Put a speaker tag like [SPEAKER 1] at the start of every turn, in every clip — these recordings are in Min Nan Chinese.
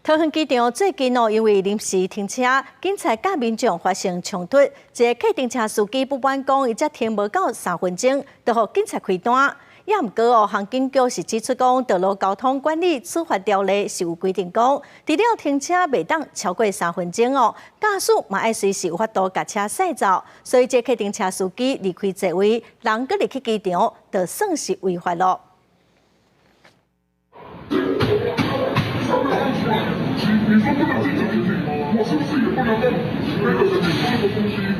[SPEAKER 1] 桃園機場最近哦，因為臨時停車，警察佮民眾發生衝突。一個計程車司機不滿講，伊才停無夠3分鐘，就予警察開單。也毋過哦，航警局是指出講，道路交通管理處罰條例是有規定講，除了停車袂當超過三分鐘哦，駕駛嘛愛隨時有法度共車駛走。所以這計程車司機離開座位，人閣入去機場，就算是違法囉。
[SPEAKER 2] 你說不能進場進去，我是不是也不能讓那個你放個東西？啊，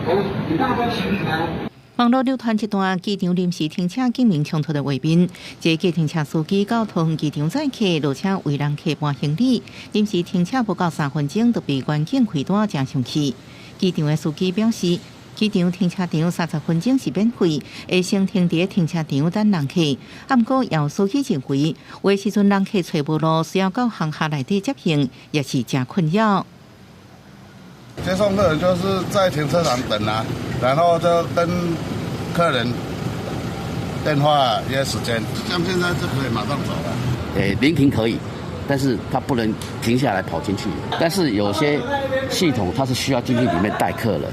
[SPEAKER 2] 我不能放行李嗎？
[SPEAKER 3] 網路流傳一段機場臨時停車警民衝突的畫面，這個計程車司機到桃園機場載客，落車為人客搬行李，臨時停車無夠三分鐘就被員警開單，誠生氣。機場的司機表示，機場停車場30分鐘是免費，會先停佇停車場等人客。啊，毋過有司機認為，有的時陣人客揣無路，需要到航廈內底接應，也是誠困擾。
[SPEAKER 4] 接送客人就是在停車場等啊，然後就跟客人電話約時間，像現在就可以馬上走了。
[SPEAKER 5] 誒，臨停可以，但是他不能停下來跑進去。但是有些系統它是需要進去裡面帶客人。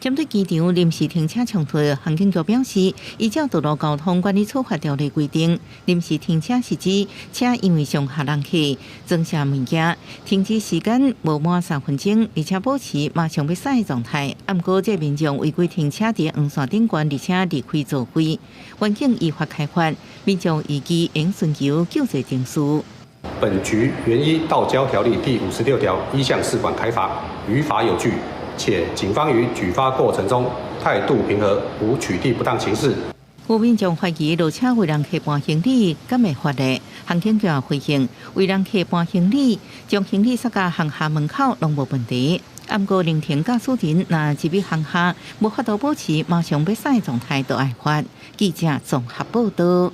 [SPEAKER 3] 針對機場臨時停車衝突，航警局表示，依照道路交通管理處罰條例規定，臨時停車是指車因為上下人客裝卸物件，停止時間無滿三分鐘，而且保持馬上欲駛的狀態。啊，毋過這民眾違規停車佇黃線頂懸，而且離開座位，員警依法開罰，民眾預計應尋求救濟程序。
[SPEAKER 6] 本局原依道交條例第56條1項4款開罰，於法有據。且警方於舉發過程中態度平和，無取締不當情事。
[SPEAKER 3] 有民眾懷疑落車為人客搬行李，敢會罰咧？航警局回應：為人客搬行李，將行李塞到航廈門口攏無問題。毋過臨停駕駛人若入去航廈，無法度保持馬上欲駛的狀態，就愛罰。記者綜合報道。